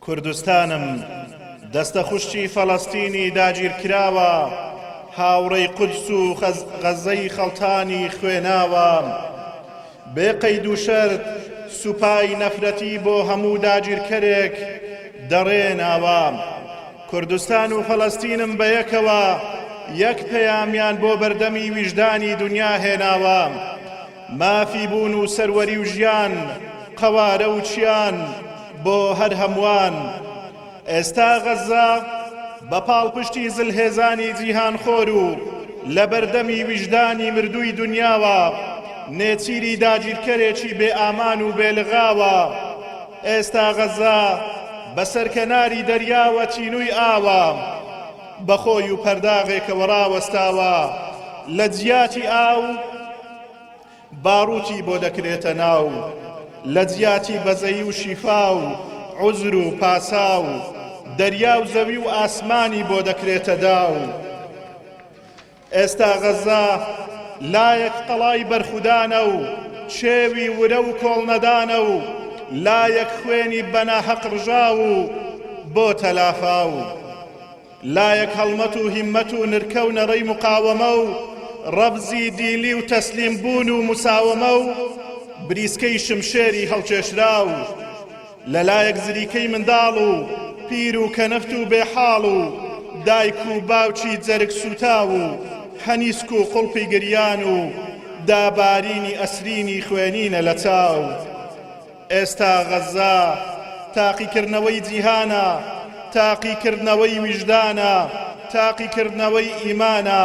کوردستانم دەستە خوشکی فەلەستینی داگیرکراوە، هاوڕێی قودس و غەزەی خەڵتانی خوێناوە. بێ قەید و شەرت سوپای نەفرەتی بۆ هەموو داگیرکەرێک دەڕێناوە. کوردستان و فەلەستینم بەیەکەوە یەک پەیامیان بۆ بەردەمی ویژدانی دونیا هێناوە. مافی بوون و سەروەری و ژیان، قەوارە و چیان بۆ هەر هەمووان. ئێستا غەززە بە پاڵپشتی زلهێزانی جیهانخۆر و لەبەردەمی ویژدانی مردووی دونیاوە نێچیری داگیرکەرێکی بێ ئامان و بێ لغاوە. ئێستا غەززە بەسەر کەناری دەریاوە تینووی ئاوە. بە خۆی و پەرداغێکەوە ڕاوەستاوە، لە جیاتی ئاو باروتی بۆ دەکرێتە ناو، لە جیاتی بەزەیی و شیفا و عوزر و پاساو، دەریا و زەوی و ئاسمانی بۆ دەکرێتە داو. ئێستا غەززە لایەک قەڵای بەرخودانە و چێوی ورە و کۆڵنەدانە و لایەک خوێنی بەناهەق ڕژاو و بۆتە لافاو. لایەک هەڵمەت و هیممەت و نرکە و نەڕەی مقاوەمە و ڕەفزی دیلی و تەسلیم بوون و مساوەمە و بریسکەی شمشێری هەڵکێشراو. لە لایەک زریکەی منداڵ و پیر و کەنەفت و بێ حاڵ و دایک و باوکی جەرگ سووتاو و هەنیسک و قوڵپی گریان و دابارینی ئەسرینی خوێنینە لە چاو. ئێستا غەززە تاقیکردنەوەی جیهانە، تاقیکردنەوەی ویژدانە، تاقیکردنەوەی ئیمانە،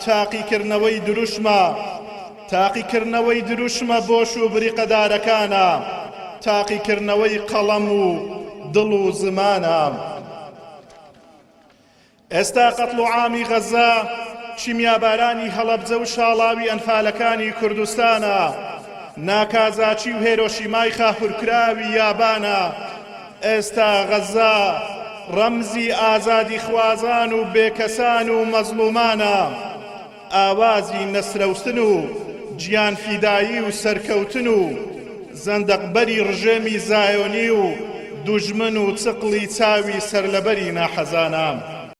تاقیکردنەوەی دروشمە. تاقیکردنەوەی دروشمە بۆش و بریقەدارەکانە، تاقیکردنەوەی قەڵەم و دڵ و زمانە. ئێستا قەتڵوعامی غەززە، کیمیابارانی هەڵەبجە و شاڵاوی ئەنفالەکانی کوردستانە، ناکازاکی و هێرۆشیمای خاپورکراوی یابانە. ئێستا غەززە ڕەمزی ئازادیخوازان و بێکەسان و مەزڵومانە. ئاوازی نەسرەوستن و گیانفیدایی و سەرکەوتن و زەندەقبەری ڕژێمی زایۆنی و دوژمن و چقڵی چاوی سەرلەبەری ناحەزانە.